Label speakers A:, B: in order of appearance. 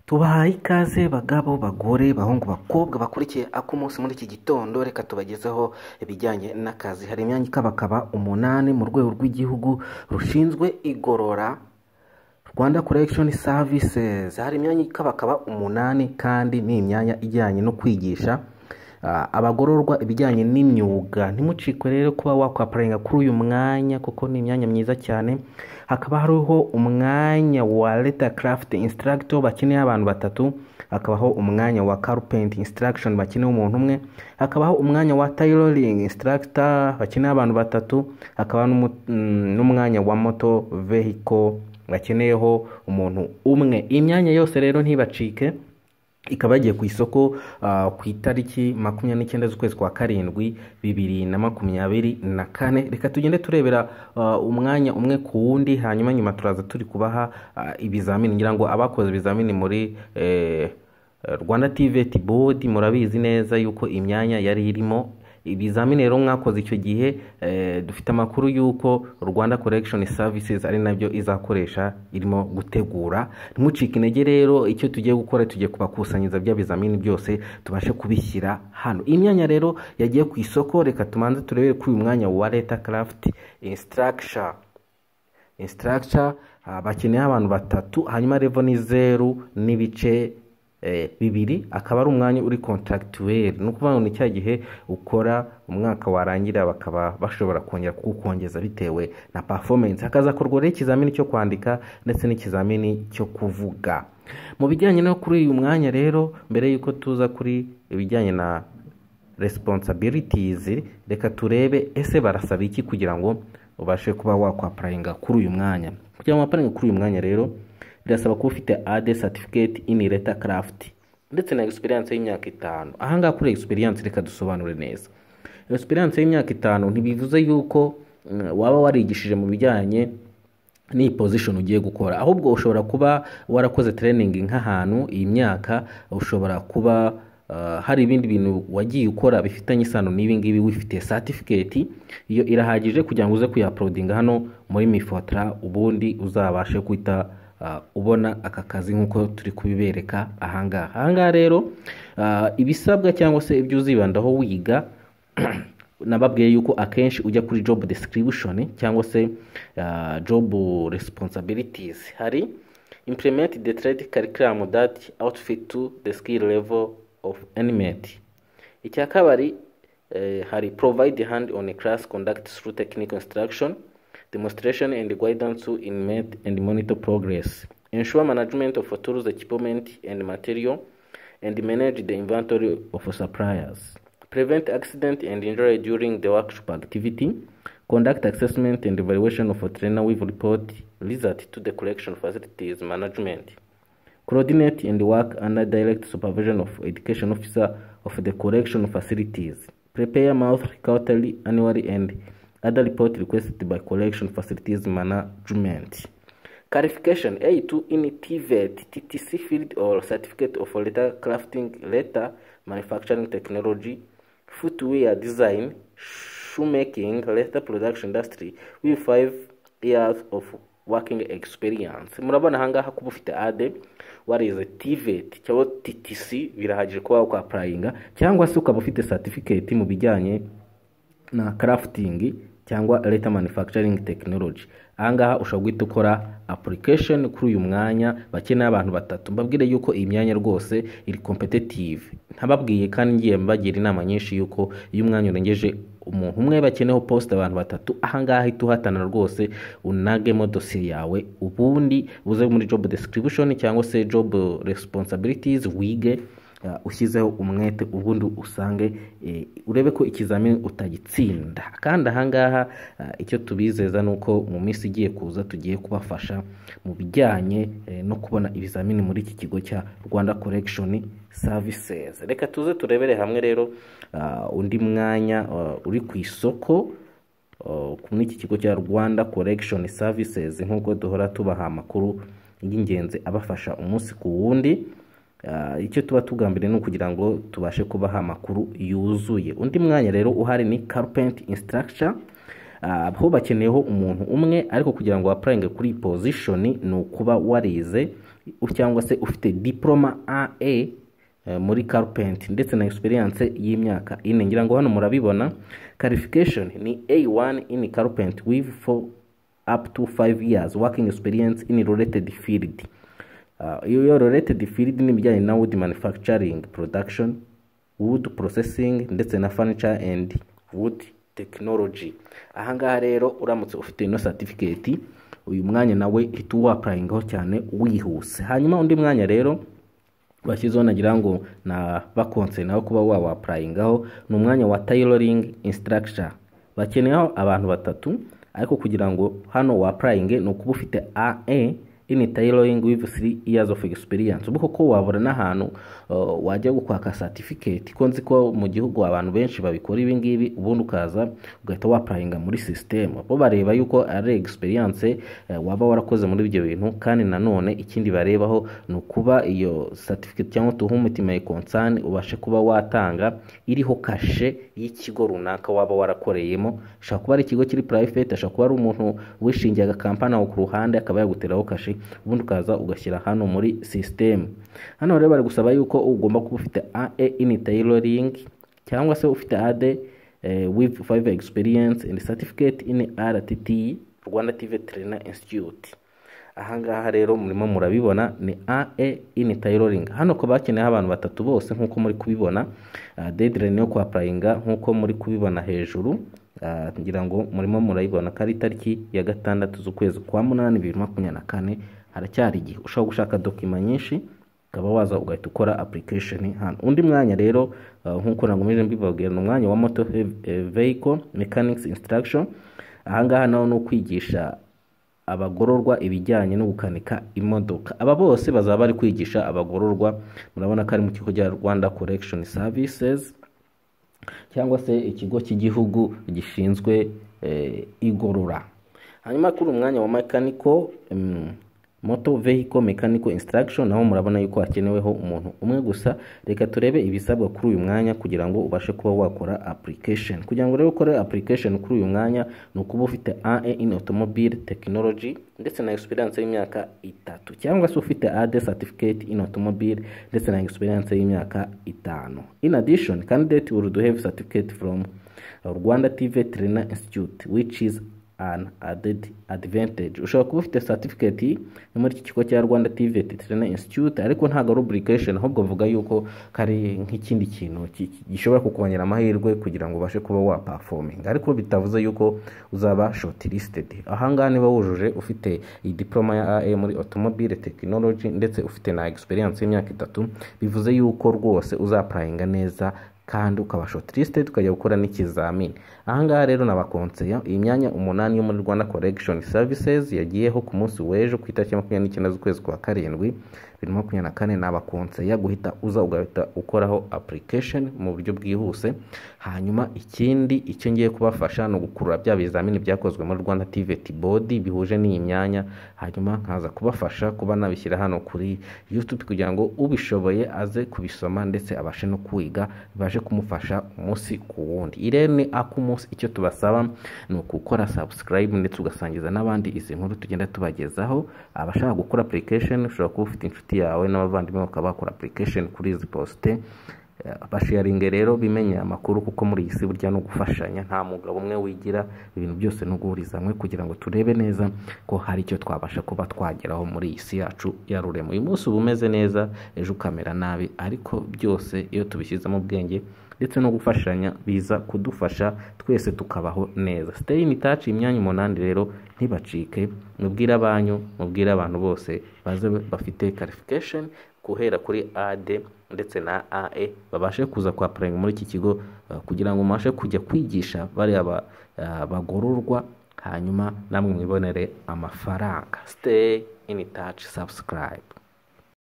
A: Tubahaye ikaze bagabo, bagore, bahungu, bakobwa bakurikiye Akumunsi muri iki gitondo. Reka tubagezeho ibijyanye n'akazi. Hari imyanya ikabakaba umunani mu rwego rw'igihugu rushinzwe igorora, Rwanda Correction Services. Hari imyanya ikabakaba umunani kandi ni imyanya ijyanye no kwigisha abagororwa ibijyanye n'imyuga. Ntimucikwe rero kuba wakwapplyinga kuri uyu mwanya kuko ni imyanya myiza cyane. Hakaba hariho umwanya wa leather craft instructor, bakeneye abantu batatu. Hakabaho umwanya wa carpent instruction, bakeneye umuntu umwe. Hakabaho umwanya wa tailoring instructor, bakeneye abantu batatu. Hakaba n'umwanya wa motor vehicle, bakeneyeho umuntu umwe. Imyanya yose rero ntibacike, ikaba yagiye ku isoko ku itariki 29 z'ukwezi kwa karindwi 2024. Reka tugende turebera umwanya umwe ku wundi, hanyuma nyuma turaza turi kubaha ibizamini. Ngira ngo abakoze ibizamini muri Rwanda TVET Board murabizi neza yuko imyanya yari irimo. Ibizamini rero mwakoze icyo gihe, dufite amakuru y'uko Rwanda Correction Services ari nabyo izakoresha irimo gutegura. Ntimucike intege rero, icyo tugiye gukora, tugiye kubakusanyiriza bya bizamini byose tubashe kubishyira hano. Imyanya rero yagiye ku isoko, reka tumanze turebere kuri uyu mwanya wa leather craft instructor, bakeneye abantu batatu, hanyuma level ni 0.2, akaba ari umwanya uri contractuel. Ni ukuvuga ngo ni cya gihe ukora umwaka, warangira bakaba bashobora kongera kuwukongeza bitewe na performance. Hakazakorwa rero ikizamini cyo kwandika ndetse n'ikizamini cyo kuvuga. Mu bijyanye no kuri uyu mwanya rero, mbere y'uko tuza kuri ibijyanye na responsibilities, reka turebe ese barasaba iki kugira ngo ubashe kuba wakwapplyinga kuri uyu mwanya. Kugira ngo wapplyinge kuri uyu mwanya rero, birasaba kuba ufite A2 certificate in leather craft ndetse na experience y'imyaka 5. Ahangaha kuri experience, reka dusobanure neza. Experience y'imyaka 5 ntibivuze yuko waba warigishije mu bijyanye n'iyi position ugiye gukora, ahubwo ushobora kuba warakoze training nk'ahantu iyi myaka, ushobora kuba hari ibindi bintu wagiye ukora bifitanye isano n'ibi ngibi, wifitiye certificate. Iyo irahagije kugira ngo uze kuyauploadinga hano muri MIFOTRA, ubundi uzabashe guhita ubona aka kazi nk'uko turi kubibereka ahangaha. Ahangaha rero, ibisabwa cyangwa se ibyo uzibandaho wiga, nababwiye yuko akenshi ujya kuri job description cyangwa se job responsibilities. Hari implement the trade curriculum that outfit to the skill level of inmate. Icya kabiri, hari provide hand on a class conduct through technical instruction, demonstration and guidance to inmate and monitor progress, ensure management of tools, equipment and material and manage the inventory of suppliers, prevent accident and injury during the workshop activity, conduct assessment and evaluation of a trainer with report result to the correction facilities management, coordinate and work under direct supervision of education officer of the correction facilities, prepare monthly, quarterly, annually and other report requested by correction facilities management. Qualification: A2 in TVET, TTC field or certificate of leather crafting, leather manufacturing technology, footwear design, shoemaking, leather production industry with 5 years of working experience. Murabona ahangaha kuba ufite A2, warize TVET cyangwa TTC birahagije kuba wakwapplyinga, cyangwa se ukaba ufite certificate mu bijyanye na crafting cyangwa leather manufacturing technology. Ahangaha ushobora guhita ukora application kuri uyu mwanya bakeneye abantu batatu. Mbabwire yuko iyi myanya rwose iri competitive. Ntababwiye kandi ngiye mbagira inama nyinshi yuko iyo umwanya urengeje umuntu umwe, bakeneyeho post abantu batatu, ahangaha hita uhatana rwose, unagemo dosiye yawe, ubundi uze muri job description cyangwa se job responsibilities, wige ushyizeho umwete, ubundi usange urebe ko ikizamini utagitsinda. Kandi ahangaha icyo tubizeza ni uko mu minsi igiye kuza tugiye kubafasha mu bijyanye no kubona ibizamini muri iki kigo cya Rwanda Correction Services. Reka tuze turebere hamwe rero undi mwanya uri ku isoko muri iki kigo cya Rwanda Correction Services, nk'uko duhora tubaha amakuru y'ingenzi abafasha umunsi ku wundi. Icyo tuba tugambiriye ni ukugira ngo tubashe kubaha amakuru yuzuye. Undi mwanya rero uhari ni carpent instructor. Aho bakeneyeho umuntu umwe, ariko kugira ngo applyinge kuri iyi position ni ukuba warize cyangwa se ufite diploma AA muri carpent ndetse na experience y'imyaka 4. Ngira ngo hano murabibona, qualification ni A1 in carpent with 4 up to 5 years working experience in related field. Iyo related field ni ibijyanye na wood manufacturing, production, wood processing ndetse na furniture and wood technology. Ahangaha rero uramutse ufite ino certificate, uyu mwanya nawe hita uwa-applyingaho cyane wihuse. Hanyuma undi mwanya rero bashyizeho, nagira ngo na bakonse nawe kuba wawa-applyingaho, ni umwanya wa tailoring instructor. Bakeneyeho abantu batatu, ariko kugira ngo hano wa-applyinge ni ukuba ufite AA in tailoring with 3 years of experience. Ubu koko wabura n'ahantu wajya gukwaka certificate, ko nzi ko mu gihugu abantu benshi babikora ibi ngibi, ubundi ukaza ugahita wa-applyinga muri system. Bo bareba yuko ari experience waba warakoze muri ibyo bintu, kandi nanone ikindi barebaho ni ukuba iyo certificate cyangwa to whom it may concern ubashe kuba watanga iriho kashe y'ikigo runaka waba warakoreyemo. Ashobora kuba ari ikigo kiri private, ashobora kuba ari umuntu wishingiye agakampani aho ku ruhande, akaba yaguteraho kashe, ubundi ukaza ugashyira hano muri system. Hano rero bari gusaba yuko ugomba kuba ufite AA in tailoring cyangwa se ufite AD with 5 experience and certificate in RTT, Rwanda TVET Trainer Institute. Ahangaha rero murimo murabibona ni AA in tailoring. Hano ko bakeneyeho abantu batatu bose nk'uko muri kubibona. Deadline yo kwa-applyinga nk'uko muri kubibona hejuru, ngira ngo murimo murayibona ko ari itariki ya 6 z'ukwezi kwa 8 2024. Haracyari igihe, ushobora gushaka document nyinshi ukaba waza ugahita ukora application hano. Undi mwanya rero, nk'uko nagomeje mbibabwira, ni umwanya wa motor vehicle mechanics instruction. Ahangaha naho ni ukwigisha abagororwa ibijyanye no gukanika imodoka. Aba bose bazaba bari kwigisha abagororwa. Murabona ko ari mu kigo cya Rwanda Correction Services cyangwa se ikigo cy'igihugu gishinzwe igorora. Hanyuma kuri umwanya wa mechanical motor vehicle mechanical instruction, naho murabona yuko hakeneweho umuntu umwe gusa. Reka turebe ibisabwa kuri uyu mwanya kugira ngo ubashe kuba wakora application. Kugira ngo rero ukore application kuri uyu mwanya ni ukuba ufite AA in automobile technology ndetse na experience y'imyaka 3, cyangwa se ufite AD certificate in automobile ndetse na experience y'imyaka 5. In addition, candidate will have certificate from Rwanda TVET Trainer Institute, which is an added advantage. Ushobora kuba ufite certificate yo muri iki kigo cya Rwanda TVET Trainer Institute, ariko ntabwo ari obligation, ahubwo bavuga yuko kari nk'ikindi kintu gishobora kukongera amahirwe kugira ngo ubashe kuba wa performing, ariko bitavuze yuko uzaba shortlisted. Ahangaha niba wujuje, ufite iyi diploma ya AA muri automobile technology ndetse ufite na experience y'imyaka 3, bivuze yuko rwose uza-applyinga neza kandi ukaba shortlisted, ukajya gukora n'ikizamini. Ahangaha rero nabakonseya iyi myanya 8 yo muri Rwanda Correction Services yagiyeho ku munsi w'ejo ku itariki 29 z'ukwezi kwa 7 2024. Nabakonseya guhita uza ugahita ukoraho application mu buryo bwihuse. Hanyuma ikindi icyo ngiye kubafasha ni ugukurura bya bizamini byakozwe muri Rwanda TVET Board bihuje n'iyi myanya, hanyuma nkaza kubafasha kuba nabishyira hano kuri YouTube kugira ngo ubishoboye aze kubisoma ndetse abashe no kwiga, bibashe kumufasha umunsi ku wundi. Irene akumunsi, icyo tubasaba ni ukukora subscribe ndetse ugasangiza n'abandi izi nkuru tugenda tubagezaho. Abashaka gukora application, ushobora kuba ufite inshuti yawe n'abavandimwe bakaba bakora application kuri izi poste, basharinge rero bimenye amakuru, kuko muri iyi si burya no gufashanya, nta mugabo umwe wigira ibintu byose, no guhuriza hamwe kugira ngo turebe neza ko hari icyo twabasha kuba twageraho muri iyi si yacu ya rurema. Uyu munsi uba umeze neza, ejo ukamera nabi, ariko byose iyo tubishyizemo ubwenge ndetse no gufashanya biza kudufasha twese tukabaho neza. Stay in touch. Imyanya 8 rero ntibacike, mubwire abanyu, mubwire abantu bose baze bafite qualification guhera kuri AD ndetse na AE babashe kuza kwa applying muri iki kigo, kugira ngo mubashe kujya kwigisha bariya bagororwa, hanyuma namwe mwibonere amafaranga. Stay in touch, subscribe.